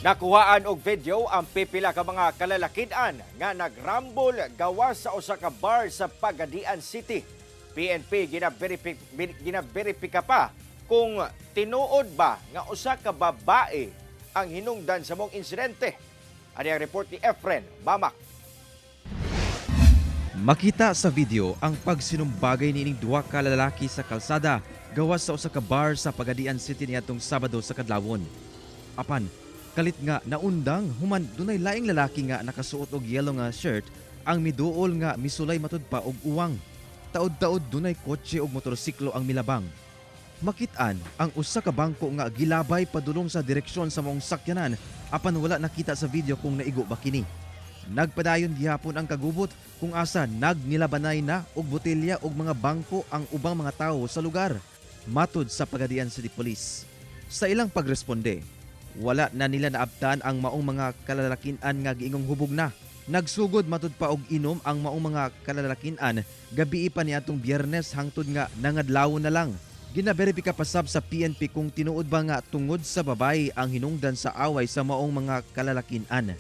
Nakuhaan og video ang pipila ka mga kalalakian nga nagrambol gawas sa usa ka bar sa Pagadian City. PNP ginaberipika pa kung tinuod ba nga usa ka babae ang hinungdan sa maong insidente. Ani ang report ni Efren Mamak. Makita sa video ang pagsinumbagay niining duha ka lalaki sa kalsada gawas sa usa ka bar sa Pagadian City niadtong Sabado sa kadlawon. Apan kalit nga naundang human dunay laing lalaki nga nakasuot og yellow nga shirt ang miduol nga misulay matud pa og uwang. Taod-taod dunay kotse ug motorsiklo ang milabang. Makit-an ang usa ka bangko nga gilabay padulong sa direksyon sa maong sakyanan, apan wala nakita sa video kung naigo ba kini. Nagpadayon gihapon ang kagubot kung asa nagnilabanay na og botelya og mga bangko ang ubang mga tawo sa lugar. Matud sa Pagadian City Police, sa ilang pagresponde, wala na nila naabtan ang maong mga kalalakian nga giingong hubog na. Nagsugod matud pa og inom ang maong mga kalalakian gabii pa niadtong Biyernes hangtod nga nangadlawon na lang. Ginaberipika pasab sa PNP kung tinuod ba nga tungod sa babae ang hinungdan sa away sa maong mga kalalakian.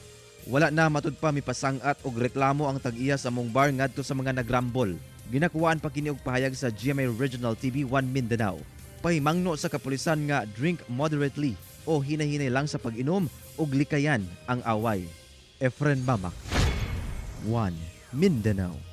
Wala na matud pa mipasangat og reklamo ang tag-iya sa maong bar ngadto sa mga nagrambol. Ginakuhaan pa kini og pahayag sa GMA Regional TV 1 Mindanao. Pahimangno sa kapulisan nga drink moderately o hinay-hinay lang sa pag-inom ug likayan ang away. Efren Mamak, 1 Mindanao.